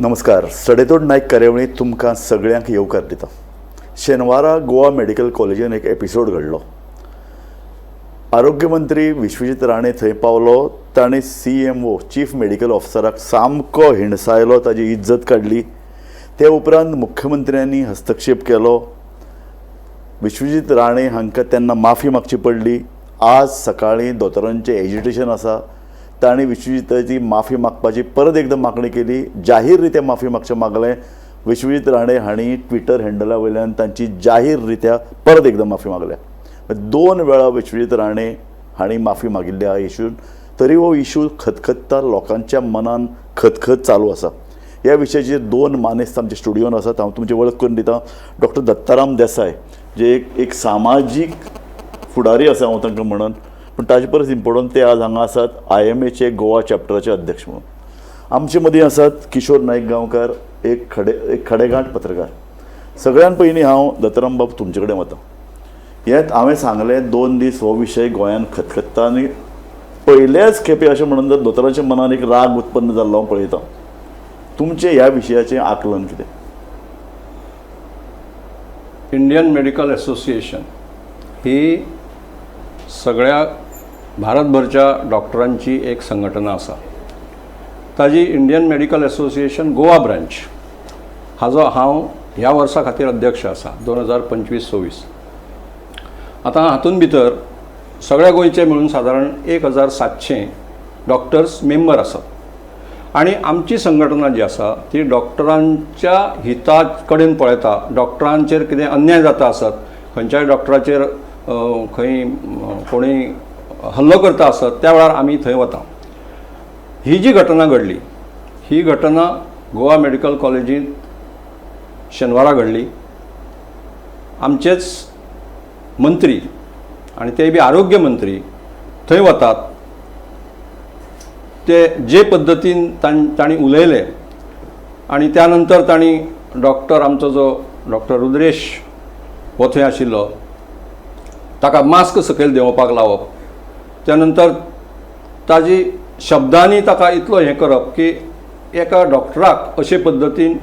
नमस्कार. सडेतोड नायक कार्यावळींत तुमकां सगळ्यांक येवकार दिता. शेनवारा गोवा मेडिकल कॉलेजीन एक एपिसोड घडलो. आरोग्य मंत्री विश्वजीत राणे थंय पावलो. ताणें सीएमओ, चीफ मेडिकल ऑफिसराक सामको हिणसायलो, ताजी इज्जत काडली. ते उपरांत मुख्यमंत्र्यांनी हस्तक्षेप केलो. विश्वजीत राणे हांकां तेन्ना माफी मागची पडली. आज सकाळीं दोतोरांचें एजिटेशन आसा. तांणी विश्वजिताची माफी मागपाची परत एकदां मागणी केली, जाहीर रित्या माफी मागचें मागलें. विश्वजीत राणे हांणी ट्विटर हँडला वयल्यान तांची जाहीर रित्या परत एकदां माफी मागल्या. दोन वेळा विश्वजीत राणे हांणी माफी मागिल्ली ह्या इशून, तरी हो इशू खतखत्ता, लोकांच्या मनान खतखत चालू आसा. ह्या विशयाचेर दोन मानेस्त आमच्या स्टुडियोन आसात. हांव तुमची वळख करून दिता. डॉक्टर दत्ताराम देसाय, जे एक सामाजीक फुडारी आसा हांव तांकां म्हणून, पूण ताजे परस इम्पोर्टंट ते आज हांगा आसात आयएमएचे गोवा चॅप्टराचे अध्यक्ष म्हणून. आमचे मदीं आसात किशोर नायक गांवकार, एक खडेगांठ पत्रकार. सगळ्यान पयलीं हांव दत्ताराम बाब तुमचे कडेन वता. हें हांवें सांगलें, 2 दीस हो विशय गोंयान खतखत्ता आनी पयल्याच खेपे अशें म्हणून जर दोतोराच्या मनान एक राग उत्पन्न जाल्लो हांव पळयतां. तुमचें ह्या विशयाचें आकलन कितें? इंडियन मेडिकल असोसिएशन ही सगळ्या भारतभरच्या डॉक्टरांची एक संघटना आसा. ताजी Indian medical association Goa branch हाजो हांव ह्या वर्सा खातीर अध्यक्ष आसा, 2025-26. आतां हातूंत भितर सगळ्या गोंयचे मेळून सादारण 1700 डॉक्टर्स मेंबर आसात आनी आमची संघटना जी आसा ती डॉक्टरांच्या हिता कडेन पळयता. डॉक्टरांचेर कितें अन्याय जाता आसत, खंयच्याय डॉक्टराचेर खंय कोणूय हल्लो करता आसत, त्या वेळार आमी थंय वता. ही जी घटना घडली, ही घटना गोवा मेडिकल कॉलेजींत शेनवारा घडली. आमचेच मंत्री आनी ते बी आरोग्य मंत्री थंय वतात, ते जे पद्दतीन तांणी उलयले आनी त्या नंतर तांणी डॉक्टर, आमचो जो डॉक्टर रुद्रेश हो थंय आशिल्लो, ताका मास्क सकयल देंवोवपाक लावप, त्या नंतर ताजी शब्दांनी ताका इतलो हें करप की एका डॉक्टराक अशे पद्दतीन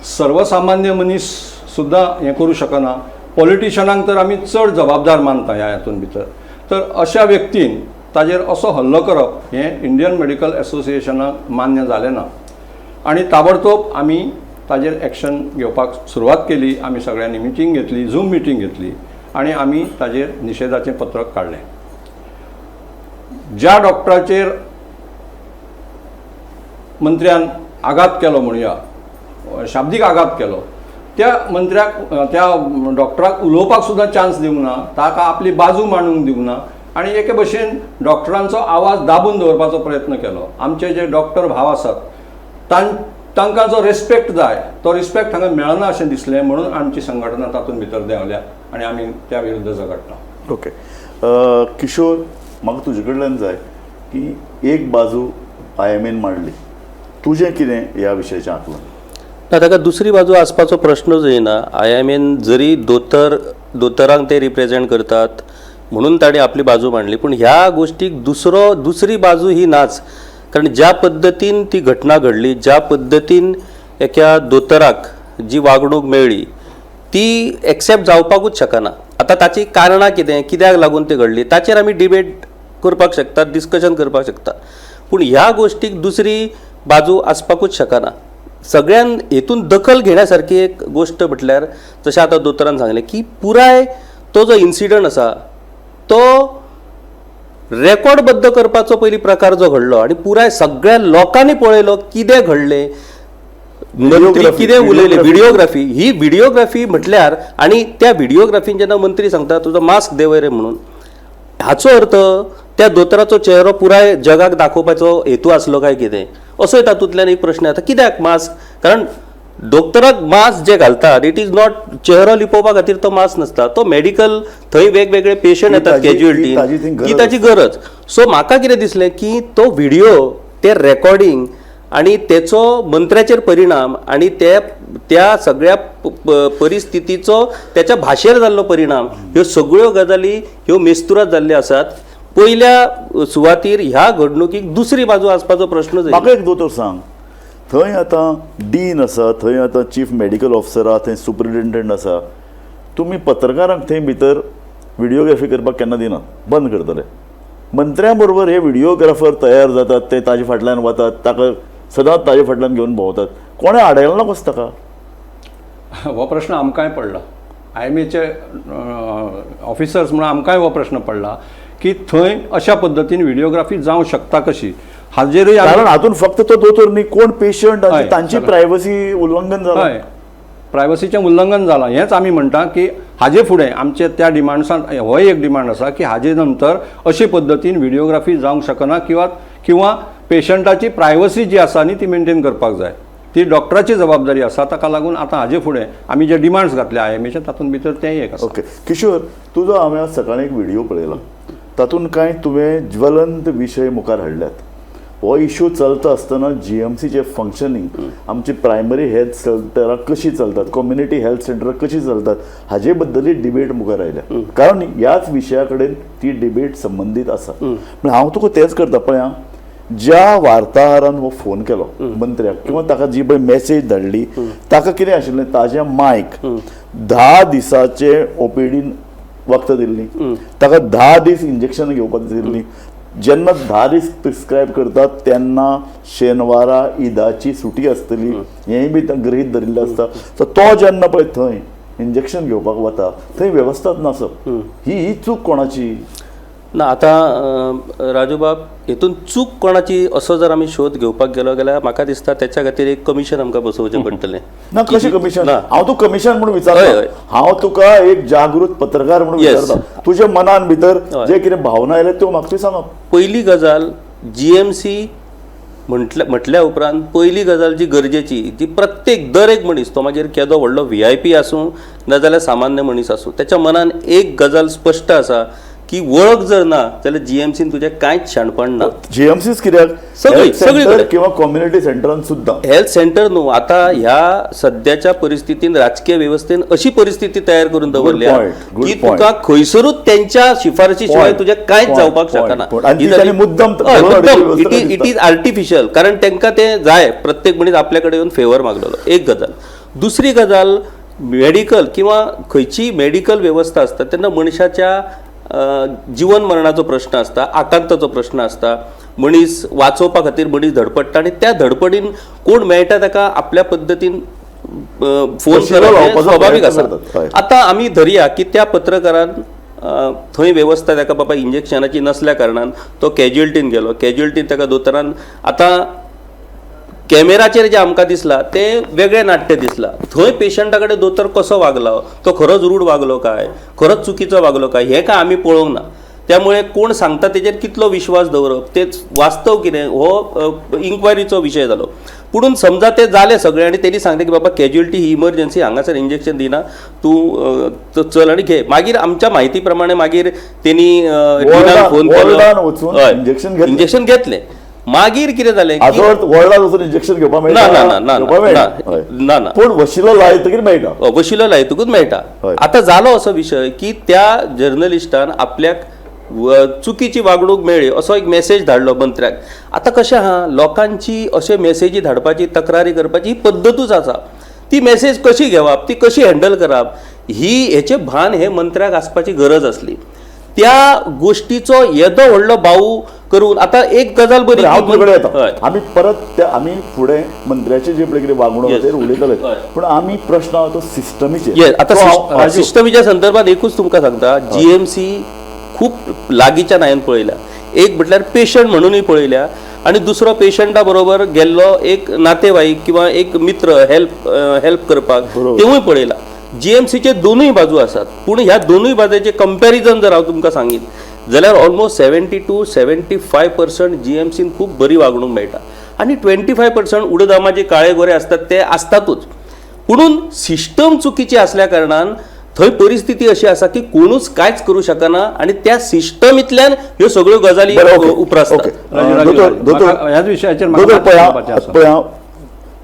सर्वसामान्य मनीस सुद्दां हें करूं शकना. पॉलिटिशनांक तर आमी चड जबाबदार मानता ह्या हातूंत भितर. तर अशा व्यक्तीन ताजेर असो हल्लो करप हें इंडियन मेडिकल असोसिएशनाक मान्य जालें ना आनी ताबडतोब आमी ताजेर एक्शन घेवपाक सुरवात केली. आमी सगळ्यांनी मिटींग घेतली, झूम मिटींग घेतली आनी आमी ताजेर निशेधाचें पत्रक काडलें. ज्या डॉक्टराचेर मंत्र्यान आघात केलो, म्हणया शाब्दीक आघात केलो, त्या मंत्र्याक, त्या डॉक्टराक उलोवपाक सुद्दां चान्स दिवंक ना, ताका आपली बाजू मांडूंक दिवंक ना आनी एके भशेन डॉक्टरांचो आवाज दाबून दवरपाचो प्रयत्न केलो. आमचे जे डॉक्टर भाव आसात, तांकां जो रिस्पेक्ट जाय तो रिस्पेक्ट हांगा मेळना अशें दिसलें, म्हणून आमची संघटना तातूंत भितर देंवल्या आनी आमी त्या विरुद्ध झगडटा. ओके, किशोर, म्हाका तुजे कडल्यान जाय की एक बाजू आयएमएन मांडली, तुजें कितें ह्या विशयाचें आकलन? ना, ताका दुसरी बाजू आसपाचो प्रश्नूच येना. आयएमएन जरी दोतर, दोतोरांक ते रिप्रेझेंट करतात म्हणून ताणें आपली बाजू मांडली, पूण ह्या गोश्टीक दुसरी बाजू ही नाच. कारण ज्या पद्दतीन ती घटना घडली, ज्या पद्दतीन एका दोतोराक जी वागणूक मेळ्ळी, ती एक्सेप्ट जावपाकूच शकना. आतां ताची कारणां कितें, कित्याक लागून ती घडली, ताचेर आमी डिबेट करपाक शकतात, डिस्कशन करपाक शकता, पूण ह्या गोश्टीक दुसरी बाजू आसपाकूच शकना. सगळ्यान हेतून दखल घेण्या सारकी एक गोश्ट म्हटल्यार, जशें आतां दोतोरान सांगलें की पुराय तो जो इन्सिडंट आसा तो रेकॉर्डबद्द करपाचो पयलीं प्रकार जो घडलो आनी पुराय सगळ्या लोकांनी पळयलो कितें घडलें, मंत्री Videography, कितें उलयले. Videography. Videography, ही व्हिडिओग्राफी म्हटल्यार, आनी त्या व्हिडिओग्राफीन जेन्ना मंत्री सांगता तुजो मास्क देंवय रे म्हणून, हाचो अर्थ त्या दोतोराचो चेहरो पुराय जगाक दाखोवपाचो हेतू आसलो काय कितें, असोय तातूंतल्यान एक प्रश्न येता. कित्याक मास्क? कारण दोतोराक मास्क जे घालतात, it is not चेहरो लिपोवपा खातीर तो मास्क नासता. तो मेडिकल थंय वेगवेगळे पेशंट ती येतात, ताजी थंय कॅज्युअलिटी, गरज. ती ताची गरज. सो म्हाका कितें दिसलें की तो व्हिडिओ, ते रेकॉर्डिंग आणि तेचो मंत्र्याचेर परिणाम आणि ते त्या सगळ्या परिस्थितीचो त्याच्या भाशेर जाल्लो परिणाम, ह्यो सगळ्यो गजाली ह्यो मेस्तुरात जाल्ल्यो आसात. पयल्या सुवातीर ह्या घडणुकीक दुसरी बाजू आसपाचो प्रश्नच येना. म्हाका एक दोतोर सांग. थंय आतां डीन आसा, थंय आतां चीफ मेडिकल ऑफिसर आसा, थंय सुपरिटेंडंट आसा. तुमी पत्रकारांक थंय भितर व्हिडियोग्राफी करपाक केन्ना दिनात, बंद करतले. मंत्र्या बरोबर हे व्हिडियोग्राफर तयार जातात, ते ताजे फाटल्यान वतात, ताका सदांच ताजे फाटल्यान घेवन भोंवतात. कोणें आडयलो ना कसो ताका? हो प्रश्न आमकांय पडला. I M एचे ऑफिसर्स म्हणून आमकांय हो प्रश्न पडला की थंय अशा पद्दतीन व्हिडियोग्राफी जावं शकता कशी, हाजेरूय कारण हातून फक्त तो दोतोर न्ही, कोण पेशंट तांची प्रायव्हसी उल्लंघन जालां. हय, प्रायव्हसीचें उल्लंघन जालां. हेंच आमी म्हणटा की हाजे फुडें आमचे त्या डिमांड्सान होय एक डिमांड आसा की हाजे नंतर अशे पद्दतीन व्हिडियोग्राफी जावंक शकना किंवा पेशंटाची प्रायव्हसी जी आसा न्ही ती मेनटेन करपाक जाय, ती डॉक्टराची जबाबदारी आसा. ताका लागून आतां हाजे फुडें आमी जे डिमांड्स घातले I M एचे तातूंत भितर तेंय एक आसा. ओके किशोर, तुजो हांवें आज सकाळीं एक व्हिडियो पळयला, तातूंत कांय तुवें ज्वलंत विशय मुखार हाडल्यात. हो इशू चलता आसतना जी एम सीचें फंक्शनींग, आमची प्रायमरी हेल्थ सेंटरां कशी चलतात, कम्युनिटी हेल्थ सेंटरां कशी चलतात, हाजे बद्दलय डिबेट मुखार आयल्या, कारण ह्याच विशया कडेन ती डिबेट संबंदीत आसा. पूण हांव तुका तेंच करता, पळय ज्या वार्ताहरान हो फोन केलो मंत्र्याक किंवा ताका जी पळय मॅसेज धाडली, ताका कितें आशिल्लें, ताज्या मायक 10 दिसाचे ओपीडीन वखदां दिल्लीं, ताका 10 दीस इंजेक्शन घेवपाक दिल्लीं. जेन्ना 10 दीस प्रिस्क्रायब करतात तेन्ना शेनवारा ईदाची सुटी आसतली हेंय बी गृहीत धरिल्लें आसता. सो तो जेन्ना पळय थंय इंजेक्शन घेवपाक वता थंय वेवस्थाच नासप, ही चूक कोणाची ना? आतां राजूबाब, हेतून चूक कोणाची असो जर आमी शोध घेवपाक गेलो जाल्यार म्हाका दिसता त्याच्या खातीर एक कमिशन आमकां बसोवचें पडटलें. ना, कशें कमिशन? हांव तूं कमिशन म्हणून विचारता, हांव तुका एक जागृत पत्रकार म्हणून विचारता. तुज्या मनान भितर जे कितें भावना आयल्या त्यो म्हाका तूं सांगप. पयली गजाल, जी एम सी म्हटल्या उपरांत पयली गजाल जी गरजेची, जी प्रत्येक दर एक मनीस, तो मागीर केदो व्हडलो व्ही I P आसूं नाजाल्यार सामान्य मनीस आसूं, त्याच्या मनान एक गजाल स्पश्ट आसा की वळख जर ना जाल्यार जी एम सीन तुजें कांयच शाणपण ना. जी एम सीच कित्याक, सगळी सगळी किंवा कम्युनिटी सेंटरान सुद्दां हेल्थ सेंटर न्हू. आतां ह्या सद्याच्या परिस्थितीन राजकीय वेवस्थेन अशी परिस्थिती तयार करून दवरल्या की तुका खंयसरूच तेंच्या शिफारशी शिवाय तुजें कांयच जावपाक शकना. It is artificial, कारण तेंकां तें जाय, प्रत्येक मनीस आपल्या कडेन येवन फेवर मागलेलो. एक गजाल. दुसरी गजाल, मेडिकल किंवा खंयचीय मेडिकल वेवस्था आसता तेन्ना मनशाच्या जीवन मरणाचो प्रश्न आसता, आकांताचो प्रश्न आसता. मनीस वाचोवपा खातीर मनीस धडपडटा आनी त्या धडपडीन कोण मेळटा ताका आपल्या पद्दतीन फोन करप स्वाभावीक आसा. आतां आमी धरया की त्या पत्रकारान थंय वेवस्था ताका बाबा इंजेक्शनाची नसल्या कारणान तो कॅज्युअल्टीन गेलो, कॅज्युअल्टीन ताका दोतोरान, आतां कॅमेराचेर जें आमकां दिसलां तें वेगळें नाट्य दिसलां. थंय पेशंटा कडेन दोतोर कसो वागलो, तो खरोच रूड वागलो काय, खरोच चुकीचो वागलो काय, हें काय आमी पळोवंक ना. त्यामुळे कोण सांगता तेजेर कितलो विश्वास दवरप, तेच वास्तव कितें हो इन्क्वायरीचो विशय जालो. पुणून समजा ते जालें सगळें आनी तेणी सांगलें की बाबा कॅज्युअल्टी ही इमर्जन्सी, हांगासर इंजेक्शन दिना, तूं चल आनी घे. मागीर आमच्या म्हायती प्रमाणे मागीर तेणी फोन केलो, इंजेक्शन घेतलें. मागीर कितें जालें, वॉर्डान इंजेक्शन घेवपाक मेळटा? ना ना ना ना ना, पूण वशिलो लायतकीर मेळटा, वशिलो लायतकूच मेळटा. आतां जालो असो विशय की त्या जर्नलिस्टान आपल्याक चुकीची वागणूक मेळ्ळी असो एक मेसेज धाडलो मंत्र्याक. आतां कशें आहा, लोकांची अशे मेसेजी धाडपाची, तक्रारी करपाची ही पद्दतूच आसा. ती मेसेज कशी घेवप, ती कशी हँडल करप, ही हेचें भान हे मंत्र्याक आसपाची गरज आसली. त्या गोष्टीचो येदो व्हडलो बाऊ करून आतां एक गजाल बरी, हांव तुजे कडेन येता, आमी परत आमी फुडें मंत्र्याचे जे पळय कितें वागणूक तेर उलयतले, पूण आमी प्रश्न आहा तो सिस्टमीचेर. येस, आतां सिस्टमीच्या संदर्भात एकूच तुमकां सांगता, जी एम सी खूब लागींच्यान हांवें पळयल्या. एक म्हटल्यार पेशंट म्हणूनय पळयल्या आनी दुसरो पेशंटा बरोबर गेल्लो एक नातेवाईक किंवा एक मित्र हेल्प करपाक तेवूय पळयला. जी एम सीचे दोनूय बाजू आसात, पूण ह्या दोनूय बाजूचे कंपॅरिजन जर हांव तुमकां सांगीत जाल्यार almost 70 to 75% G M scene खूब बरी वागणूक मेळटा आनी 25% उडदामाचे काळे गोरे आसतात ते आसतातूच. पुणून सिस्टम चुकीची आसल्या कारणान थंय परिस्थिती अशी आसा की कोणूच कांयच करूं शकना आनी त्या सिस्टमींतल्यान ह्यो सगळ्यो गजाली उप्रासतात. ह्याच विशयाचेर पळया,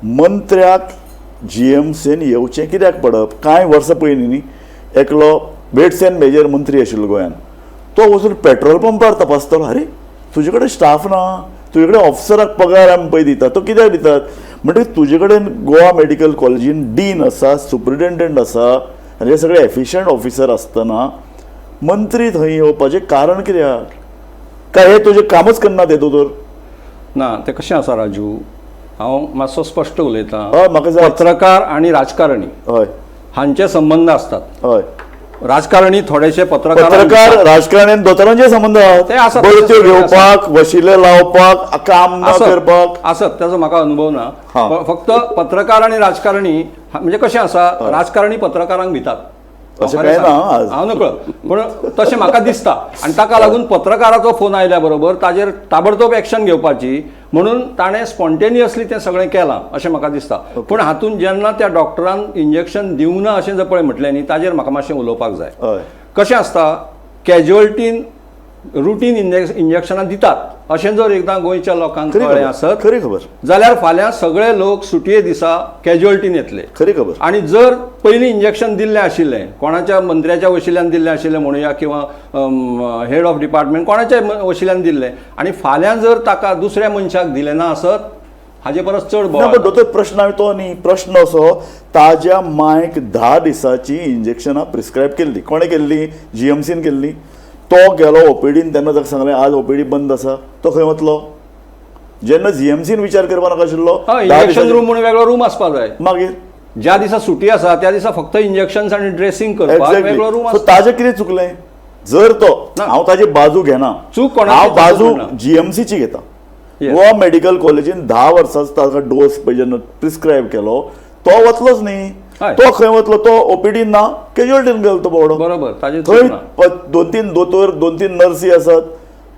मंत्र्याक जी एम सीन येवचें कित्याक पडप? कांय वर्सां पयलीं न्ही एकलो वेट्स एंड मेजर मंत्री आशिल्लो गोंयान, तो वचून पेट्रोल पंपार तपासतालो, अरे तुजे कडेन स्टाफ ना, तुजे कडेन ऑफिसराक पगार आमी पळय दितात, तो कित्याक दितात? म्हणटकीर तुजे कडेन गोवा मेडिकल कॉलेजीन डीन आसा, सुप्रिटेंडंट आसा आनी हे सगळे एफिशियंट ऑफिसर आसतना मंत्री थंय येवपाचें कारण कित्याक? काय हे तुजें कामच करना ते दोतोर? ना, तें कशें आसा राजू, हांव मातसो स्पश्ट उलयतां. हय, म्हाका जाय. पत्रकार आनी राजकारणी हांचे संबंद आसतात. राजकारणी थोडेशे पत्रकार पत्रकार, राजकारणी आनी दोतोरांचे संबंद ते आसा, बळत्यो तशे सगळे घेवपाक, वशिले लावपाक, काम न करपाक. आसत, ताजो म्हाका अनुभव ना. फक्त पत्रकार आनी राजकारणी म्हणजे कशें आसा, राजकारणी पत्रकारांक भितात. अशें हांव कांय खरें ना सांग. आज. हांव नकळ, पूण तशें म्हाका दिसता. आनी ताका लागून पत्रकाराचो फोन आयल्या बरोबर ताजेर ताबडतोब एक्शन घेवपाची म्हणून ताणें स्पॉन्टेनियसली तें सगळें केलां अशें म्हाका दिसता. पूण हातूंत जेन्ना त्या डॉक्टरान इंजेक्शन दिवना अशें जर पळय म्हटलें न्ही, ताजेर म्हाका मातशें उलोवपाक जाय. कशें आसता, कॅज्युअल्टीन रुटीन इंजेक्शनां दितात अशें जर एकदां गोंयच्या लोकांक खरी कळ्ळें खबर. आसत खरी खबर. जाल्यार फाल्यां सगळे लोक सुटये दिसा कॅज्युअल्टीन येतले. खरी खबर. आनी जर पयलीं इंजेक्शन दिल्लें आशिल्लें, कोणाच्या मंत्र्याच्या वशिल्यान दिल्लें आशिल्लें म्हणुया, किंवा हेड ऑफ डिपार्टमेंट कोणाच्या वशिल्यान दिल्लें, आनी फाल्यां जर ताका दुसऱ्या मनशाक दिलें ना आसत, हाजे परस चड ना, बोवाळ. पण दोतोर प्रश्न हांवें तो न्ही, प्रश्न असो, ताज्या मायक 10 दिसाची इंजेक्शनां प्रिस्क्रायब केल्ली. कोणें केल्ली? जीएमसीन केल्ली. तो गेलो ओपीडीन, तेन्ना ताका सांगलें आज ओपीडी बंद आसा. तो खंय वतलो? जेन्ना जीएमसीन विचार करपा नाका आशिल्लो? हय, 10 इंजेक्शन दिसाची- रूम म्हणून वेगळो रूम आसपा जाय. मागीर ज्या दिसा सुटी आसा त्या दिसा फक्त इंजेक्शन आनी ड्रेसिंग करपाक वेगळो रूम सो आसता. ताजें कितें चुकलें? जर तो, ना. हांव ताजी बाजू घेना, चूक कोणाची हांव तातूंत बाजू म्हणना. जीएमसीची घेता. Yes. Goa medical कॉलेजीन 10 वर्सांचो ताका डोस पळय जेन्ना प्रिस्क्रायब केलो, तो वतलोच न्ही. तो खंय वतलो? तो ओपीडीन ना, कॅज्युअल्टीन गेलो तो बावडो. बरोबर, ताजें थंय चूक ना. 2-3 दोतोर, 2-3 नर्सी आसात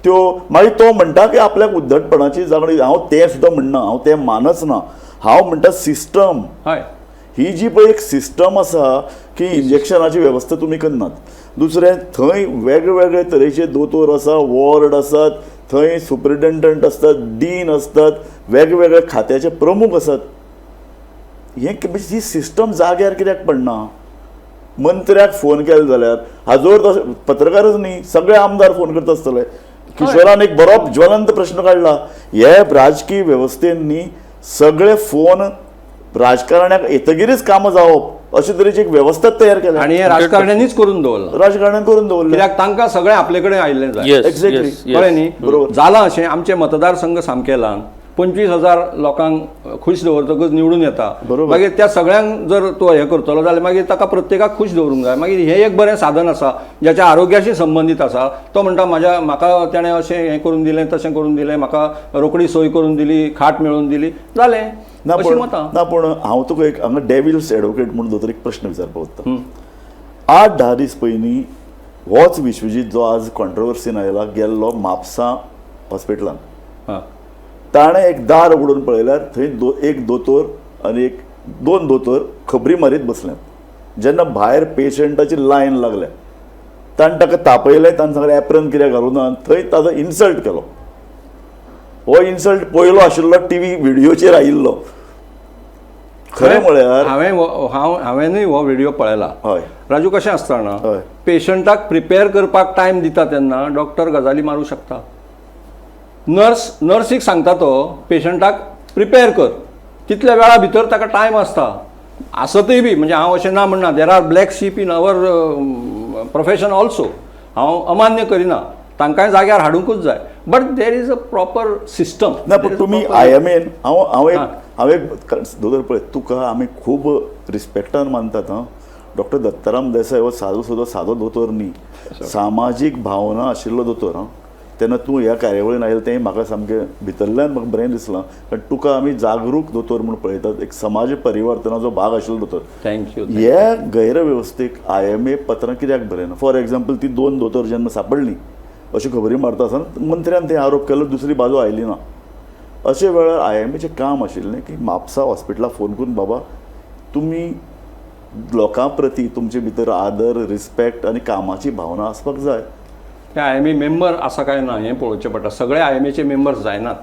त्यो. मागीर तो म्हणटा की आपल्याक उद्धटपणाची जागणी. हांव तें सुद्दां म्हणना, हांव तें मानच ना. हांव म्हणटा सिस्टम, ही जी पळय एक सिस्टम आसा की इंजेक्शनाची वेवस्था तुमी करनात. दुसरें, थंय वेगवेगळे तरेचे दोतोर आसा, वॉर्ड आसात, थंय सुप्रिटेंडंट आसतात, डीन आसतात, वेगवेगळे खात्याचे प्रमुख आसात. हें म्हणजे ही सिस्टम जाग्यार कित्याक पडना? मंत्र्याक फोन केलो जाल्यार हाजोर तशें पत्रकारच न्ही, सगळे आमदार फोन करता आसतले. किशोरान एक बरो ज्वलंत प्रश्न काडला. हे राजकीय वेवस्थेन न्ही सगळे फोन राजकारण्याक येतगीरच कामां जावप अशे तरेची एक वेवस्था तयार केल्या. आनी हें राजकारण्यांनीच करून दवरलां. राजकारण्यान करून दवरलें. कित्याक तांकां सगळें आपले कडेन आयिल्लें जाय. Exactly. कळ्ळें न्ही? बरोबर. जालां अशें, आमचे मतदारसंघ सामके ल्हान, 25,000 लोकांक खूश दवरतकच निवडून येता. मागीर त्या सगळ्यांक जर तो हें करतलो जाल्यार मागीर ताका प्रत्येकाक खूश दवरूंक जाय. मागीर हें एक बरें साधन आसा ज्याच्या आरोग्याशी संबंदीत आसा. तो म्हणटा म्हाका तेणें अशें हें करून दिलें, तशें करून दिलें, म्हाका रोखडी सोय करून दिली, खाट मेळोवन दिली, जालें. ना, अशी पूण मतां. ना, पूण हांव तुका एक हांगा डेविल्स एडवोकेट म्हणून दोतोर एक प्रश्न विचारपाक वता. 8-10 दीस पयलीं होच विश्वजीत जो आज कॉन्ट्रोवर्सीन आयला, गेल्लो म्हापसा हॉस्पिटलान. ताणें एक दार उगडून पळयल्यार थंय एक दोतोर आनी 1-2 दोतोर खबरी मारीत बसल्यात. जेन्ना भायर पेशंटाची लायन लागल्या, ताणें ताका तापयलें, ताणें सांगलें एप्रन कित्याक घालूं ना, थंय ताजो इन्सल्ट केलो. हो इन्सल्ट पयलो आशिल्लो टीव्ही व्हिडियोचेर आयिल्लो. खरें म्हळ्यार हांवेनूय हो व्हिडियो पळयला. राजू, कशें आसता ना, पेशंटाक प्रिपेर करपाक टायम दिता तेन्ना डॉक्टर गजाली मारूं शकता. नर्सीक सांगता तो पेशंटाक प्रिपेर कर, तितल्या वेळा भितर ताका टायम आसता. आसतूय बी, म्हणजे हांव अशें ना म्हणना, there are black sheep in our profession also, हांव अमान्य करिना, तांकांय जाग्यार हाडुंकूच जाय, but there is a proper system. ना, पूण तुमी I am N, हांव हांव एक हांव एक दोतोर पळय, तुका आमी खूब रिस्पेक्टान मानतात. हां, डॉक्टर दत्ताराम देसाय हो सादो सुद्दां सादो दोतोर न्ही, सामाजीक भावना आशिल्लो दोतोर. हां, तेन्ना तूं ह्या कार्यावळीन आयलें तें म्हाका सामकें भितरल्यान म्हाका बरें दिसलां, कारण तुका आमी जागरूक दोतोर म्हूण पळयतात, एक समाज परिवर्तनाचो भाग आशिल्लो दोतोर. Thank you. हे गैरवेवस्थेक I M A पत्रां कित्याक बरयना? फॉर एग्जाम्पल, ती 2 दोतोर जेन्ना सांपडली अश्यो खबरी मारता आसतना मंत्र्यान ते आरोप केलो, दुसरी बाजू आयली ना. अशे वेळार I am एचें काम आशिल्लें की म्हापसा हॉस्पिटलाक फोन करून, बाबा तुमी लोकां प्रती तुमचे भितर आदर, रिस्पेक्ट आनी कामाची भावना आसपाक जाय. ते I M A member आसा काय ना हें पळोवचें पडटा. सगळे I am एचे मेंबर्स जायनात.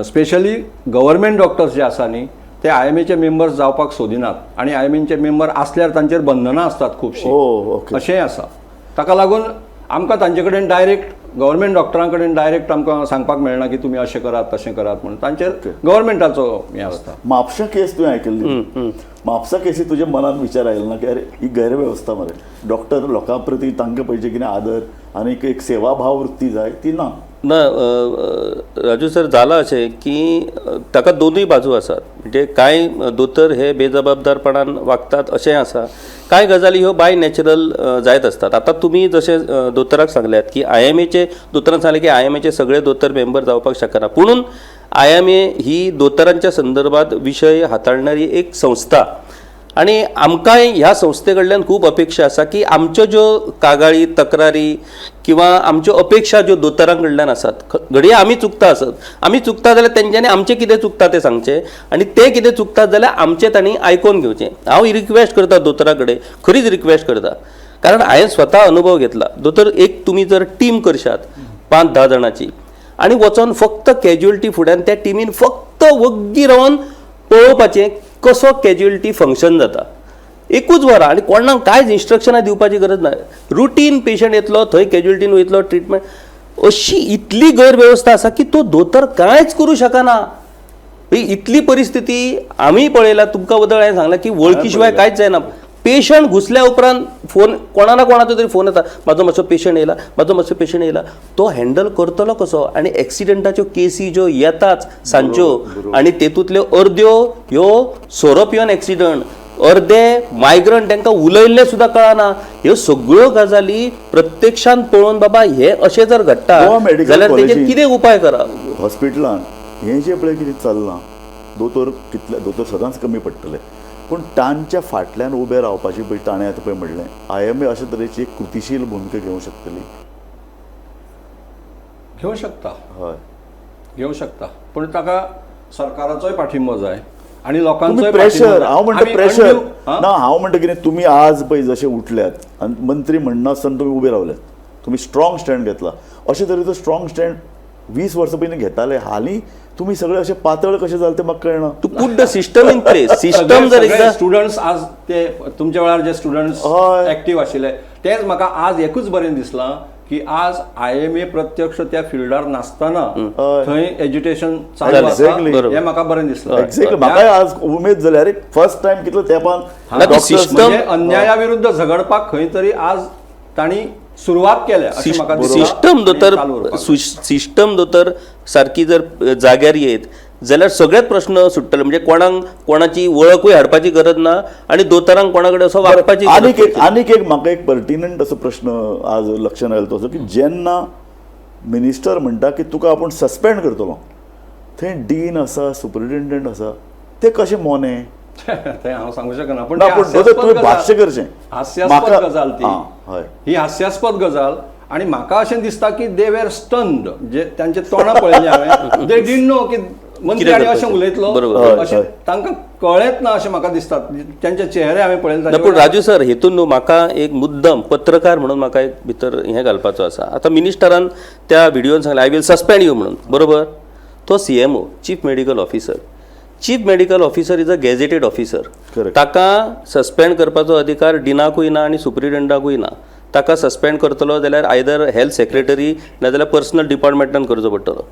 स्पेशली गव्हर्मेंट डॉक्टर्स जे आसा न्ही, ते I am एचे मेंबर्स जावपाक सोदिनात, आनी I am एचे मेंबर आसल्यार तांचेर बंधनां आसतात खुबशीं. अशेंय आसा. ताका लागून आमकां तांचे कडेन डायरेक्ट गव्हर्मेंट डॉक्टरां कडेन डायरेक्ट आमकां सांगपाक मेळना की तुमी अशें करात तशें करात म्हणून, तांचेर गव्हर्मेंटाचो हें आसता. म्हापशा केस तुवें आयकल्ली, म्हापसा केसी तुज्या मनान विचार आयलो ना की अरे ही गैरवेवस्था मरे, डॉक्टर लोकां प्रती तांकां पळयचे कितें आदर आनी एक सेवाभाव वृत्ती जाय ती ना? ना राजू सर, जालां अशें की ताका दोनूय बाजू आसात. म्हणजे कांय दोतोर हे बेजबाबदारपणान वागतात अशेंय आसा, कांय गजाली ह्यो बाय नॅचरल जायत आसतात. आतां तुमी जशें दोतोराक सांगल्यात की आयएमएचे दोतोरान सांगलें की आयएमएचे सगळे दोतोर मेंबर जावपाक शकना, पुणून आयएमए ही दोतोरांच्या संदर्भात विशय हाताळणारी एक संस्था आनी आमकांय ह्या संस्थे कडल्यान खूब अपेक्षा आसा की आमच्यो ज्यो कागाळी तक्रारी किंवा आमच्यो अपेक्षा ज्यो दोतोरां कडल्यान आसात, घडये आमी चुकता आसत, आमी चुकता जाल्यार तेंच्यांनी आमचें कितें चुकता तें सांगचें आनी ते कितें चुकतात जाल्यार आमचें तांणी आयकोन घेवचें. हांव रिक्वेस्ट करता दोतोरा कडेन, खरीच रिक्वेस्ट करता, कारण हांवें स्वता अनुभव घेतला. दोतोर एक तुमी जर टीम करशात 5-10 जाणांची आनी वचोन फक्त कॅज्युअलिटी फुड्यान त्या टिमीन फक्त वग्गी रावन पळोवपाचें कसो कॅज्युअलिटी फंक्शन जाता, एकूच वरां, आनी कोणाक कांयच इन्स्ट्रक्शनां दिवपाची गरज ना. रुटीन पेशंट येतलो थंय कॅज्युअलिटीन वयतलो ट्रिटमेंट. अशी इतली गैरवेवस्था आसा की तो दोतोर कांयच करूं शकना. इतली परिस्थिती आमी पळयला. तुमकां वदळ हांवें सांगलां की वळखी शिवाय कांयच जायना. पेशंट घुसल्या उपरांत फोन कोणा ना कोणाचो तरी फोन येता, म्हाजो मातसो पेशंट येयला, म्हाजो मातसो पेशंट येयला. तो हँडल करतलो कसो? आनी एक्सिडंटाच्यो केसी ज्यो येताच सांजच्यो आनी तेतूंतल्यो अर्द्यो ह्यो सोरो पिवन एक्सिडंट, अर्दे मायग्रंट तांकां उलयल्लें सुद्दां कळना. ह्यो सगळ्यो गजाली प्रत्यक्षान पळोवन बाबा हे अशें जर घडटा जाल्यार तेजेर कितें उपाय करप? हॉस्पिटलान हें जें पळय कितें चल्लां, दोतोर कितले दोतोर सदांच कमी पडटले, पूण तांच्या फाटल्यान उबे रावपाची पळय ताणें आतां पळय म्हणलें आयएमए अशे तरेची एक कृतीशील भुमिका घेवंक शकतली, घेवं शकता, हय घेवं शकता, पूण ताका सरकाराचोय पाठिंबो जाय आनी लोकांचोय प्रेशर. हांव म्हणटा प्रेशर ना, हांव म्हणटा कितें, तुमी आज पळय जशे उठल्यात आनी मंत्री म्हणनासतना तुमी उबे रावल्यात, तुमी स्ट्रॉंग स्टँड घेतला, अशे तरेचो स्ट्रॉंग स्टँड 20 वर्सां पयलीं घेताले, हालीं तुमी सगळे अशे पातळ कशे जाले ते म्हाका कळना. To put the system in place, system जर एकदां स्टुडंट्स आज ते तुमच्या वेळार जे स्टुडंट्स एक्टीव आशिल्ले तेच म्हाका आज एकूच बरें दिसलां की आज आयएमए प्रत्यक्ष त्या फिल्डार नासतना थंय एज्युकेशन चालू आसा, हें म्हाका बरें दिसलां. एक्झॅक्टली, म्हाकाय आज उमेद जाली, अरे फर्स्ट टायम कितलो तेंपान म्हणजे अन्याया विरुद्ध झगडपाक खंय तरी आज तांणी सुरवात केल्या. सिस्टम दोतर, सिस्टम दोतर सारकी जर जाग्यार येत जाल्यार सगळेच प्रश्न सुट्टले. म्हणजे कोणाक कोणाची वळखूय हाडपाची गरज ना आनी दोतोरांक कोणा कडेन असो वागपाची. आनीक एक म्हाका एक पर्टिनंट असो प्रश्न आज लक्षात आयलो तो असो की जेन्ना मिनिस्टर म्हणटा की तुका आपूण सस्पेंड करतलो, थंय डीन आसा, सुपरिटेंडंट आसा, ते कशे मोने ते हांव सांगू शकना, पूण तुवें भाश्य करचें. हास्यास्पद गजाल ती, ही हास्यास्पद गजाल. आनी म्हाका अशें दिसता की दे वेर स्टन्ड, जे तांचे तोंडां पळयलें हांवें, दे डिडंट नो की मंत्री आनी अशें उलयतलो, अशें तांकां कळ्ळेंच ना अशें म्हाका दिसता, तांचे चेहरे हांवें पळयले. पूण राजू सर, हेतून न्हू म्हाका एक मुद्दम पत्रकार म्हणून म्हाका एक भितर हें घालपाचो आसा. आतां मिनिस्टरान त्या व्हिडियोन सांगलें I will suspend you म्हणून, बरोबर? तो CMO, chief medical officer, chief medical officer is a gazetted officer, ताका सस्पेंड करपाचो अधिकार डिनाकूय ना आनी सुप्रिटेंडंटाकूय ना. ताका सस्पेंड करतलो जाल्यार आयदर हेल्थ सेक्रेटरी नाजाल्यार पर्सनल डिपार्टमेंटान करचो पडटलो.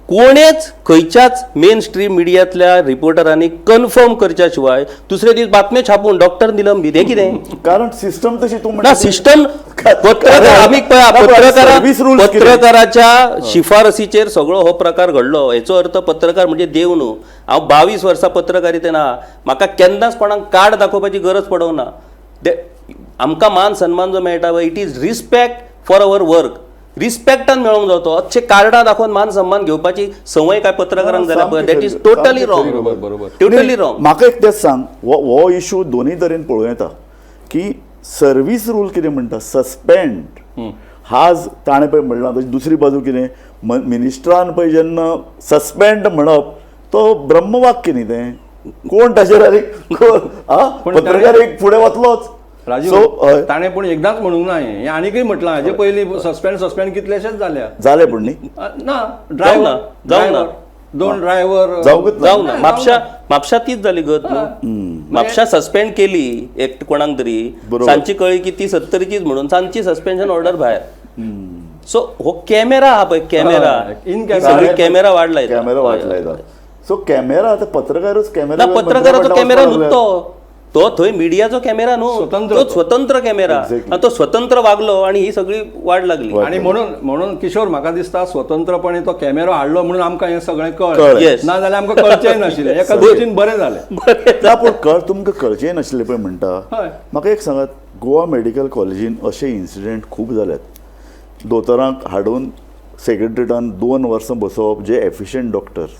कोणेच खंयच्याच मेन स्ट्रीम मिडियांतल्या रिपोर्टरांनी कन्फर्म करच्या शिवाय दुसरे दीस बातम्यो छापून डॉक्टर निलंबीत, हें कितें? कारण सिस्टम तशी तूं ना, सिस्टम पत्रकार आमी पत्रकाराच्या शिफारसीचेर सगळो हो प्रकार घडलो. हेचो अर्थ पत्रकार म्हणजे देव न्हू. हांव 22 वर्सां पत्रकारितेन आहा, म्हाका केन्नाच कोणाक कार्ड दाखोवपाची गरज पडोंक ना. आमकां मान सन्मान जो मेळटा पळय, it is respect for our work, रिस्पेक्टान मेळोवंक जावो तो. अच्छे कार्डां दाखोवन मान सन्मान घेवपाची संवय काय पत्रकारांक जाल्या पळय, that is totally wrong, totally wrong. म्हाका एक तेच सांग, हो इशू दोनूय तरेन पळोवं येता की सर्वीस रूल कितें म्हणटा, सस्पेंड आज ताणें पळय म्हणलां, तशी दुसरी बाजू कितें, मिनिस्टरान पळय जेन्ना सस्पेंड म्हणप तो ब्रह्मवाक्य न्ही तें, कोण ताचेर आनी पत्रकार एक फुडें वतलोच. राजू, ताणें पूण एकदांच म्हणूंक ना हें, आनीकय म्हटलां हाजे पयलीं सस्पेंड सस्पेंड कितलेशेच जाल्या जाले, पूण न्ही ना ड्रायव्हर जावं दोन ड्रायव्हर जावं ना. म्हापशा म्हापशा तीच जाली गत न्हू. म्हापशा सस्पेंड केली एक कोणाक तरी, सांची कळ्ळी की ती 70चीच म्हणून सांची सस्पेन्शन ऑर्डर भायर. सो हो कॅमेरा आहा पळय, कॅमेरा, इन सगळी कॅमेरा वाडला. कॅमेरा वाटला येता. सो कॅमेरा आतां पत्रकारूच कॅमेरा ना, पत्रकाराचो कॅमेरा न्हू तो, तो थंय मिडियाचो कॅमेरा न्हू, स्वतंत्र तो तो. स्वतंत्र कॅमेरा. Exactly. आनी तो स्वतंत्र वागलो आणि ही सगळी वाड लागली. वाड. आणि म्हणून म्हणून किशोर, म्हाका दिसता स्वतंत्रपणे तो कॅमेरो हाडलो म्हणून आमकां हें सगळें कळ्ळें. कळ्ळें. Yes. ना जाल्यार आमकां कळचेंय नाशिल्लें. एका दृश्टीन बरें जालें. ना, पूण कळ तुमकां कळचें नाशिल्लें पळय म्हणटा. हय. म्हाका एक सांगात, गोवा मेडिकल कॉलेजीन अशे इन्सिडंट खूब जाल्यात, दोतोरांक हाडून सेक्रेटरीटान 2 वर्सां बसोवप, जे एफिशंट डॉक्टर्स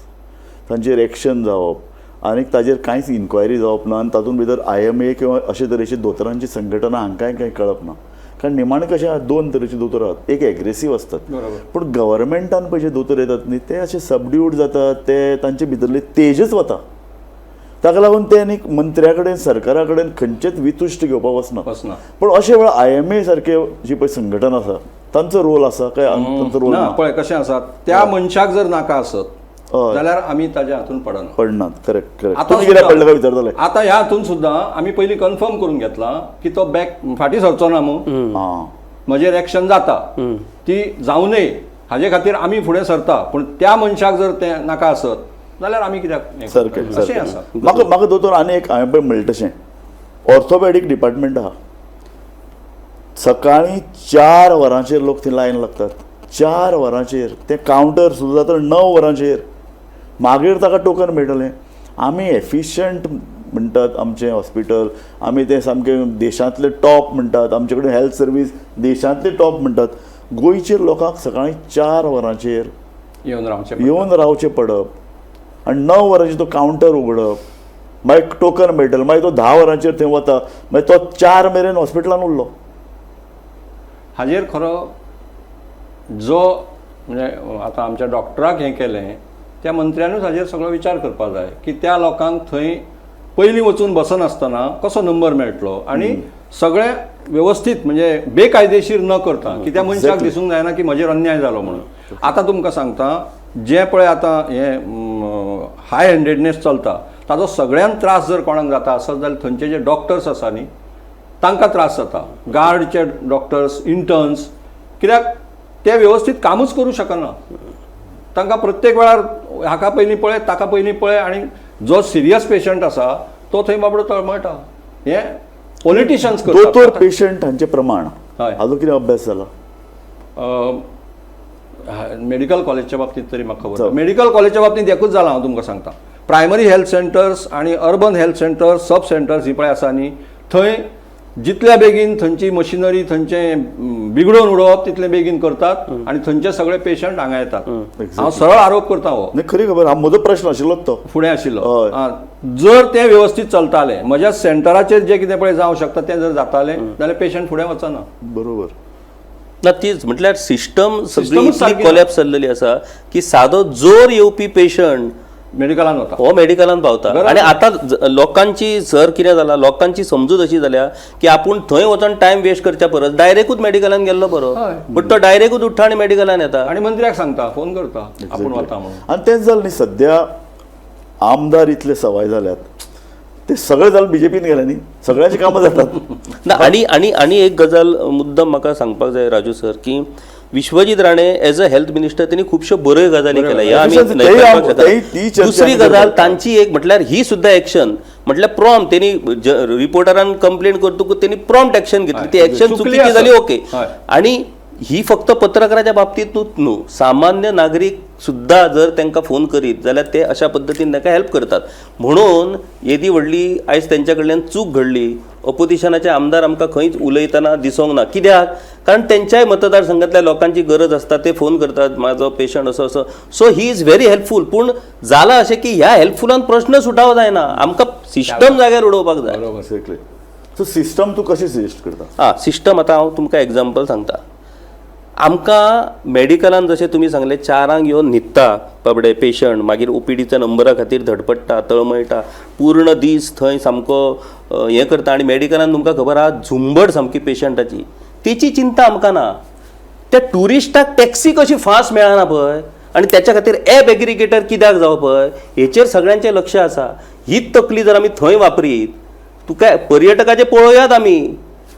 तांचेर एक्शन जावप आनी ताजेर कांयच इन्क्वायरी जावप ना, आनी तातूंत भितर IMA किंवा अशे तरेची दोतोरांची संघटना हांकांय कांय कळप ना. कारण निमाणें कशें आहा, 2 तरेचे दोतोर आहात, एक एग्रेसीव आसतात, बरोबर. पूण गव्हर्मेंटान पळय जे दोतोर येतात न्ही ते अशे सबड्यूड जातात, ते तांचे भितरले तेजच वता. ताका लागून ते आनी मंत्र्या कडेन सरकारा कडेन खंयचेच वितुश्ट घेवपाक वचना. वचना. पूण अशे वेळार IMA सारखे जी पळय संघटना आसा तांचो रोल आसा काय तांचो रोल ना, ना? पळय कशें आसा, त्या मनशाक जर नाका आसत हय. जाल्यार आमी ताज्या हातून पडना. पडनात. Correct correct. आतां तुमी कित्याक सुद्दां- पडले काय विचारताले. आतां ह्या हातून सुद्दां आमी पयलीं कन्फर्म करून घेतलां की तो बॅक फाटीं सरचो ना मू, आं, म्हजेर एक्शन जाता ती जावं नये हाजे खातीर आमी फुडें सरता. पूण त्या मनशाक जर तें नाका आसत जाल्यार आमी कित्याक हें सारकें करतले? अशें सारकें. आसा. म्हाका म्हाका दोतोर आनी एक हांवें पळय म्हणलें तशें ऑर्थोपॅडीक डिपार्टमेंट आहा, सकाळीं 4 वरांचेर लोक थंय लायन लागतात, 4 वरांचेर तें कावंटर सुरू जाता 9 वरांचेर, मागीर ताका टोकन मेळटलें. आमी एफिशंट म्हणटात आमचें हॉस्पिटल, आमी तें सामकें देशांतलें टॉप म्हणटात, आमचे कडेन हेल्थ सर्वीस देशांतली टॉप म्हणटात. गोंयचे लोकांक सकाळीं 4 वरांचेर येवन रावचें येवन रावचें पडप आनी 9 वरांचेर तो कावंटर उगडप, मागीर टोकन मेळटलें, मागीर तो 10 वरांचेर थंय वता, मागीर तो 4 मेरेन हॉस्पिटलान उरलो. हाजेर खरो जो म्हणजे आतां आमच्या डॉक्टराक हें केलें त्या मंत्र्यानूच हाजेर सगळो विचार करपाक जाय की त्या लोकांक थंय पयलीं वचून बसनासतना कसो नंबर मेळटलो आनी सगळें वेवस्थीत म्हणजे बेकायदेशीर न करता, की त्या मनशाक Exactly. दिसूंक जायना की म्हजेर अन्याय जालो म्हणून. आतां तुमकां सांगता, जें पळय आतां हें हाय हँडेडनेस चलता ताजो सगळ्यांत त्रास जर कोणाक जाता आसत जाल्यार थंयचे जे डॉक्टर्स आसा न्ही तांकां त्रास जाता, गार्डचे डॉक्टर्स, इंटर्न्स, कित्याक ते वेवस्थीत कामूच करूं शकना. तांकां प्रत्येक वेळार हाका पयलीं पळय ताका पयलीं पळय आनी जो सिरियस पेशंट आसा तो थंय बाबडो तळमळटा. हें पॉलिटिशन्स दोतोर करतात. पेशंट हांचें प्रमाण हय. हाजो कितें अभ्यास जाला? मेडिकल कॉलेजच्या बाबतींत तरी म्हाका खबर ना. चल. मेडिकल कॉलेजच्या बाबतींत एकूच जालां हांव तुमकां सांगता, प्रायमरी हेल्थ सेंटर्स आनी urban health centres, sub centres ही पळय आसा न्ही थंय जितल्या बेगीन थंयची मशिनरी थंयचें बिगडोवन उडोवप तितले बेगीन करतात आनी थंयचे सगळे पेशंट हांगा येतात. हांव सरळ आरोप करता हो. नाही, खरी खबर हा म्हजो प्रश्न आशिल्लोच तो फुडें आशिल्लो. हय. जर तें व्यवस्थीत चलतालें, म्हज्या सेंटराचेर जें कितें पळय जावं शकता तें जर जातालें जाल्यार पेशंट फुडें वचना. बरोबर. ना, तीच म्हटल्यार सिस्टम सगळी सिस्टमूच इतली सारकी कोलॅप्स जाल्लेली आसा की सादो जोर येवपी पेशंट मेडिकलान वता, हो मेडिकलान पावता. बरोबर. आनी आतां लोकांची सर कितें जाला, लोकांची समजूत अशी जाल्या की आपूण थंय वचोन टायम वेस्ट करच्या परस डायरेक्टूच मेडिकलान गेल्लो बरो. हय. बट तो डायरेक्टूच उठ्ठा आनी मेडिकलान येता. आनी मंत्र्याक सांगता, फोन करता आपूण वता म्हणून. आनी तेंच जालें न्ही, सद्या आमदार इतले सवाय जाल्यात, ते सगळे जाले बीजेपीन गेले न्ही, सगळ्यांची कामां जातात. ना, आनी आनी आनी एक गजाल मुद्दम म्हाका सांगपाक जाय राजू सर, की Vishwajit Rane as a health minister त्यांनी खुबश्यो बऱ्यो गजाली केल्या, ह्या आमी तशेंच तेय न्हयकारपाक शकना. तेय ती चर्चा दुसरी आमी गजाल करतात. तांची एक म्हटल्यार ही सुद्दां एक्शन म्हटल्यार प्रॉम्प्ट त्यांनी रिपोर्टरान कंप्लेन करतकूच त्यांनी प्रॉम्प्ट एक्शन घेतली, ती एक्शन चुकली चुकीची आसत. जाली ओके. हय. आणि ही फक्त पत्रकाराच्या बाबतींतूच न्हू, सामान्य नागरीक सुद्दां जर तांकां फोन करीत जाल्यार ते अशा पद्दतीन तांकां हेल्प करतात. म्हणून येदी व्हडली आयज तेंच्या कडल्यान चूक घडली. ऑपोजिशनाचे आमदार आमकां खंयच उलयतना दिसोंक ना, कित्याक? कारण तेंच्याय मतदारसंघातल्या लोकांची गरज आसता, ते फोन करतात म्हाजो पेशंट असो असो. So he is very helpful. पूण जालां अशें की ह्या हेल्पफुलान प्रश्न सुटावो जायना, आमकां सिस्टम जाग्यार उडोवपाक जाय. बरोबर. एक्झॅक्टली. सो सिस्टम तूं कशें सजेस्ट करता? आं, सिस्टम आतां हांव तुमकां एग्जाम्पल सांगता. आमकां मेडिकलान जशें तुमी सांगलें 4 येवन न्हिदता बाबडे पेशंट, मागीर ओपीडीच्या नंबरा खातीर धडपडटा, तळमळटा, पूर्ण दीस थंय सामको हें करता. आनी मेडिकलान तुमकां खबर आहा झुंबड सामकी पेशंटाची, तेची चिंता आमकां ना. त्या ट्युरिस्टाक टॅक्सी कशी फास्ट मेळना पळय, आनी त्याच्या खातीर एप एग्रिगेटर कित्याक जावं पळय, हेचेर सगळ्यांचें लक्ष आसा. हीच तकली जर आमी थंय वापरीत, तुका पर्यटकाचें पळोवयात आमी,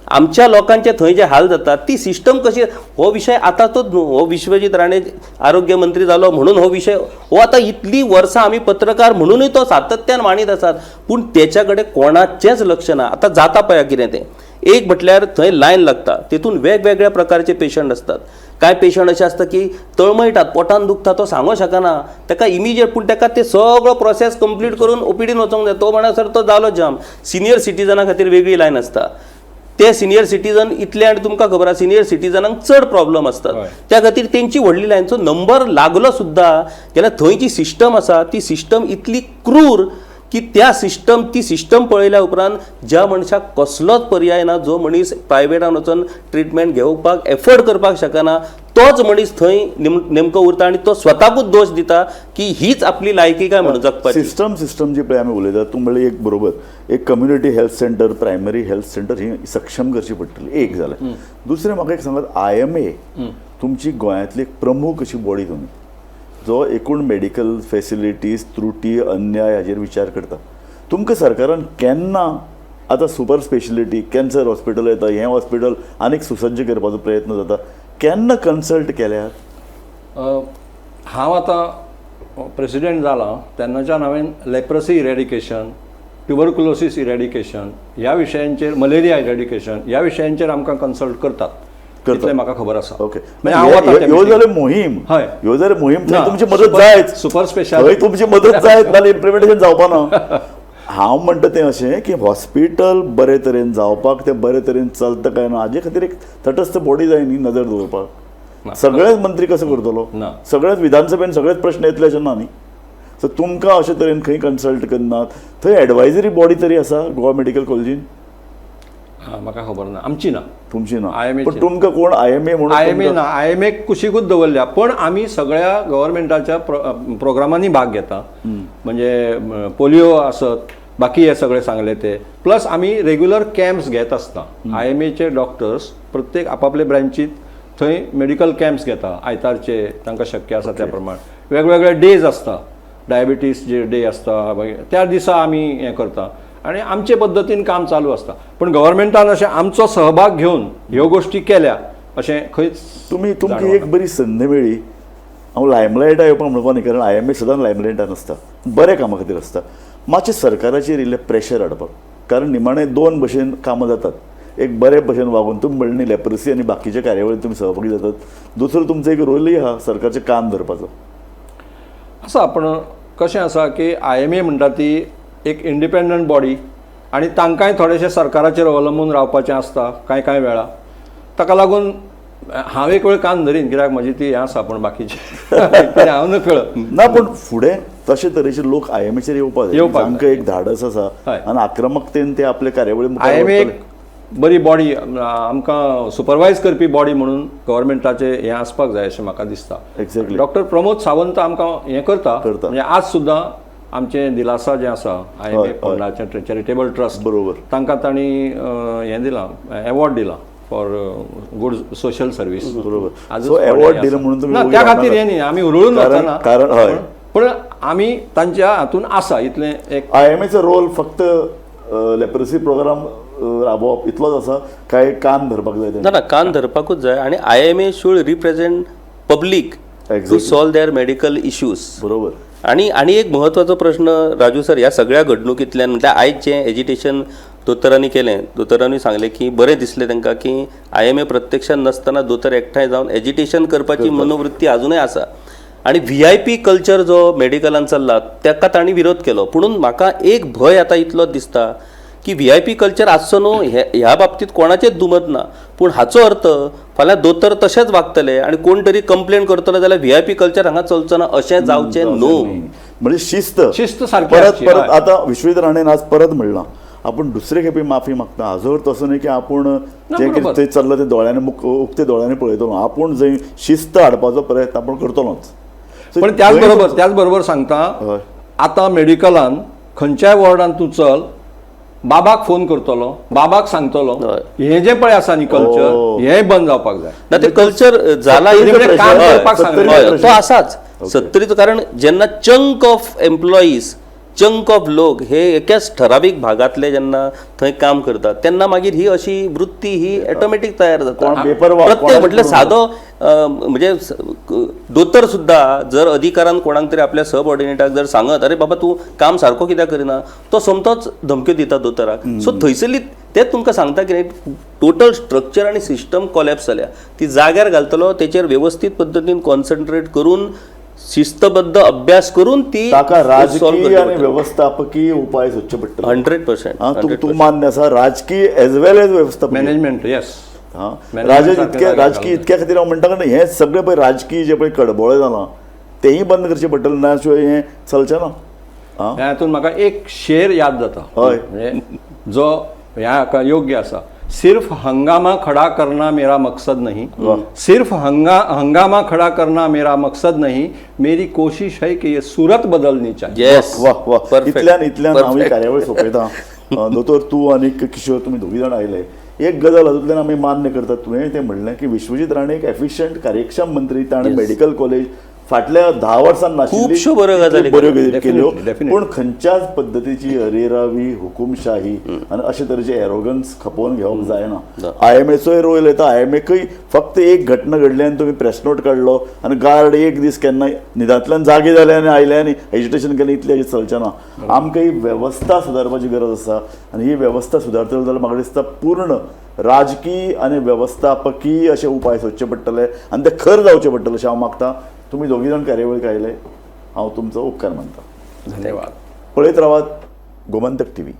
आमच्या लोकांचे थंय जे हाल जातात ती सिस्टम कशी, हो विशय आतांच न्हू, हो विश्वजीत राणे आरोग्य मंत्री जालो म्हणून हो विशय हो आतां इतलीं वर्सां आमी पत्रकार म्हणूनय तो सातत्यान मांडीत आसात, पूण तेच्या कडेन कोणाचेंच लक्ष ना. आतां जाता पळया कितें तें, एक म्हटल्यार थंय लायन लागता, तेतून वेगवेगळ्या प्रकारचे पेशंट आसतात. कांय पेशंट अशे आसता की तळमळटात, पोटान दुखता, तो सांगो शकना ताका इमिजिएट, पूण ताका ते सगळो प्रोसेस कंप्लीट करून ओपीडीन वचोंक जाय, तो म्हणसर तो जालो जाम. सिनियर सिटीजना खातीर वेगळी लायन आसता, ते सिनियर सिटीजन इतले, आनी तुमकां खबर आसा सिनियर सिटीजनांक चड प्रॉब्लम आसतात, त्या खातीर तेंची व्हडली लायन. सो नंबर लागलो सुद्दां जाल्यार थंय जी सिस्टम आसा ती सिस्टम इतली क्रूर की त्या सिस्टम ती सिस्टम पळयल्या उपरांत ज्या मनशाक कसलोच पर्याय ना, जो मनीस प्रायवेटान वचून ट्रिटमेंट घेवपाक एफोर्ड करपाक शकना, तोच मनीस थंय नेमको उरता आनी तो स्वताकूच दोश दिता की हीच आपली लायकी काय म्हणून जगपाची. सिस्टम सिस्टम जी पळय आमी उलयतात, तूं म्हणलें एक बरोबर, एक community health centre, primary health centre ही सक्षम करची पडटली, एक जालें. दुसरें म्हाका एक सांगात, IMA तुमची गोंयांतली एक प्रमुख अशी बॉडी, तुमी जो एकूण मेडिकल फेसिलिटीज, त्रुटी, अन्याय हाजेर विचार करता, तुमकां सरकारान केन्ना आतां सुपर स्पेशलिटी कॅन्सर हॉस्पिटल येता, हें हॉस्पिटल आनीक सुसज्ज करपाचो प्रयत्न जाता, केन्ना कन्सल्ट केल्यात? हांव आतां प्रेसिडेंट जाला तेन्नाच्यान हांवें लेप्रसी इरेडिकेशन, ट्युबरकुलोसीस इरेडिकेशन ह्या विशयांचेर, मलेरिया इरेडिकेशन ह्या विशयांचेर आमकां कन्सल्ट करतात, इतलें म्हाका खबर आसा. ओके, म्हणजे हांव वता त्या ह्यो meeting. जाल्यो मोहीम, हय. ह्यो जाल्यो मोहीम, थंय ना, तुमची मदत जायच, सुपर स्पेशालिटी थंय तुमची मदत जायत, नाल्यार इम्प्लिमेंटेशन जावपा ना. हांव म्हणटा तें अशें की हॉस्पिटल बरे तरेन जावपाक, तें बरे तरेन चलता काय ना हाजे खातीर एक तटस्थ बॉडी जाय न्ही नदर दवरपाक. सगळेच मंत्री कसो करतलो, ना. सगळेच विधानसभेन सगळेच प्रश्न येतले अशें ना न्ही. सो तुमकां अशे तरेन खंय कन्सल्ट करनात, थंय एडवायजरी बॉडी तरी आसा गोवा मेडिकल कॉलेजीन? म्हाका खबर ना, आमची ना, तुमची ना, IMA पण तुमकां कोण IMA म्हणून IMA ना, IMA कुशीकूच दवरल्या, पण आमी सगळ्या गव्हर्मेंटाच्या प्रोग्रामांनी भाग घेता, म्हणजे पोलिओ आसत, बाकी हे सगळे सांगले ते, प्लस आमी रेग्युलर कॅम्प्स घेत आसता. IMAचे डॉक्टर्स प्रत्येक आपापले ब्रांचीत थंय मेडिकल कॅम्प्स घेता, आयतारचे तांकां शक्य आसा त्या प्रमाण वेगवेगळे डेज आसता, डायबिटीज जे डे आसता मागीर त्या दिसा आमी हें करता आनी आमचे पद्दतीन काम चालू आसता. पण गव्हर्मेंटान अशें आमचो सहभाग घेवन ह्यो गोश्टी केल्या अशें खंयच तुमी तुमकां एक बरी संद मेळ्ळी, हांव लायमलायटार येवपाक म्हणपा न्ही, कारण IMA सदांच लायमलायटान आसता, बऱ्या कामा खातीर आसता. मातशें सरकाराचेर इल्लें प्रेशर हाडपाक, कारण निमाणें दोन भशेन कामां जातात, एक बरे भशेन वागून तुमी म्हणलें न्ही लेप्रसी आनी बाकीच्या कार्यावळींत तुमी सहभागी जातात, दुसरो तुमचो एक रोलूय आहा सरकारचें कान धरपाचो आसा. पण कशें आसा की IMA म्हणटा ती एक इंडिपेंडंट बॉडी आनी तांकांय थोडेशें सरकाराचेर अवलंबून रावपाचें आसता कांय कांय वेळा, ताका लागून हांव एक वेळ कान धरीन कित्याक म्हजी ती हें आसा, पूण बाकीचें हांव नकळ ना. पूण फुडें तशे तरेचे लोक IMAचेर येवपाक जाय, येवपाक तांकां एक धाडस आसा आनी आक्रमकतेन ते आपले कार्यावळी मुखार IMA व्हरतले. एक बरी बॉडी, आमकां सुपरवायज करपी बॉडी म्हणून गव्हर्मेंटाचें हें आसपाक जाय अशें म्हाका दिसता. एक्झॅक्टली. डॉक्टर प्रमोद सावंत आमकां हें करता, करता. म्हणजे आज सुद्दां आमचें दिलासा जें आसा IMA फंडाचें चॅरिटेबल ट्रस्ट, बरोबर, तांकां तांणी हें दिलां, एवॉर्ड दिलां फॉर गुड सोशल सर्वीस. बरोबर. सो एवॉर्ड दिलो म्हणून तुमी ना त्या खातीर हें न्ही, आमी उरुळून वचना, कारण हय, पण आमी तांच्या हातून आसा इतलें एक. IMAचो रोल फक्त लेप्रसी प्रोग्राम राबोवप इतलोच आसा काय कान धरपाक जाय? ना ना, कान धरपाकूच जाय. आनी IMA should represent public to solve their medical issues. बरोबर. आनी आनी एक म्हत्वाचो प्रश्न राजू सर, ह्या सगळ्या घडणुकींतल्यान म्हटल्यार आयज जें एजिटेशन दोतोरांनी केलें, दोतोरांनी सांगलें की बरें दिसलें तांकां की IMA प्रत्यक्षान नासतना दोतोर एकठांय जावन एजिटेशन करपाची मनोवृत्ती आजुनूय आसा. आनी VIP culture जो मेडिकलान चल्ला ताका तांणी विरोध केलो. पुणून म्हाका एक भंय आतां इतलोच दिसता की VIP culture आसचो न्हू ह्या बाबतींत कोणाचेच दुमत ना, पूण हाचो अर्थ फाल्यां दोतोर तशेंच वागतले आनी कोण तरी कंप्लेन करतलो जाल्यार VIP culture हांगा चलचो ना अशें जावचें न्हू. म्हणजे शिस्त शिस्त सारकी परत परत आतां विश्वजीत राणेन आज परत म्हणलां आपूण दुसरे खेपे माफी मागता, हाजो अर्थ असो न्ही की आपूण जें कितें थंय चल्लां तें दोळ्यांनी उक्ते दोळ्यांनी पळयतलो, आपूण जंय शिस्त हाडपाचो प्रयत्न आपूण करतलोच. पण त्याच बरोबर सांगता, आतां मेडिकलान खंयच्याय वॉर्डान तूं चल, बाबाक फोन करतलो, बाबाक सांगतलो, हे जे पळय आसा न्ही कल्चर, हें बंद जावपाक जाय. ना ते कल्चर जाला तो आसाच सत्तरीचो, कारण जेन्ना chunk of employees chunk of लोक हे एकाच ठरावीक भागांतले जेन्ना थंय काम करतात तेन्ना मागीर ही अशी वृत्ती ही ऑटोमॅटीक तयार जाता. कोण बेपर्वा, प्रत्येक कोणाक म्हटल्यार सादो म्हणजे दोतोर सुद्दां जर अधिकारान कोणाक तरी आपल्या सबऑर्डिनेटाक जर सांगत अरे बाबा तूं काम सारको कित्याक करिना, तो सोमतोच धमक्यो दिता दोतोराक. सो थंयसरली तें तुमकां सांगता कितें, टोटल स्ट्रक्चर आनी सिस्टम कॉलॅप्स जाल्या. ती जाग्यार घालतलो तेचेर वेवस्थीत पद्दतीन कॉन्सन्ट्रेट करून शिस्तबद्ध अभ्यास करून ती ताका सॉल्व राजकीय आनी व्यवस्थापकीय उपाय सोदचे पडटले. 100%. हा, तूं तूं मान्य आसा राजकीय एज वेल एज वेवस्थापकीय? मॅनेजमेंट, येस. हा, Management राजे सारकें इतके जाग्यार राजकीय घालूंक. इतक्या खातीर हांव म्हणटा, कारण हें सगळें पळय राजकीय जें पळय कडबोळें जालां तेंय बंद करचें पडटलें, ना शिवाय हें चलचें ना. आं ह्या हातून म्हाका एक शेर याद जाता, हय. म्हणजे जो ह्या हाका योग्य आसा. सिर्फ हंगामा खडा करना मेरा मकसद नहीं, सिर्फ हंगामा खडा करना मेरा मकसद नहीं, मेरी कोशिश है कि ये सूरत बदलनी चाहिए. येस. वा वा, इतल्यान इतल्यान हांव ही कार्यावळ सोंपयता. दोतोर, तूं आनी किशोर तुमी दोगी जाण आयले. एक गजाल हातूंतल्यान आमी मान्य करतात, तुवें तें म्हणलें की विश्वजीत राणे एक एफिशियंट कार्यक्षम मंत्री. ताणें मेडिकल कॉलेज फाटल्या 10 वर्सां नाशिल्ली खुबश्यो बऱ्यो गजाली बऱ्यो केल्यो. केल्यो. Definitely. पूण खंयच्याच पद्दतीची अरेरावी, हुकुमशाही आनी अशे तरेचे एरोगन्स खपोवन घेवप जायना. I am एचोय रोल येता. I am एकय फक्त एक घटना घडली आनी तुमी प्रेस नोट काडलो आनी गार्ड एक दीस केन्ना न्हिदांतल्यान जागे जाले आनी आयले आनी एजिटेशन केलें, इतलें चलचें ना. आमकां ही वेवस्था सुदारपाची गरज आसा आनी ही वेवस्था सुदारतली जाल्यार म्हाका दिसता पूर्ण राजकीय आनी वेवस्थापकीय अशे उपाय सोदचे पडटले आनी ते खर जावचे पडटले अशें हांव मागता. तुमी दोगी जाण कार्यावळीक आयले, हांव तुमचो उपकार मानता. धन्यवाद. पळयत रावात गोमंतक टीव्ही.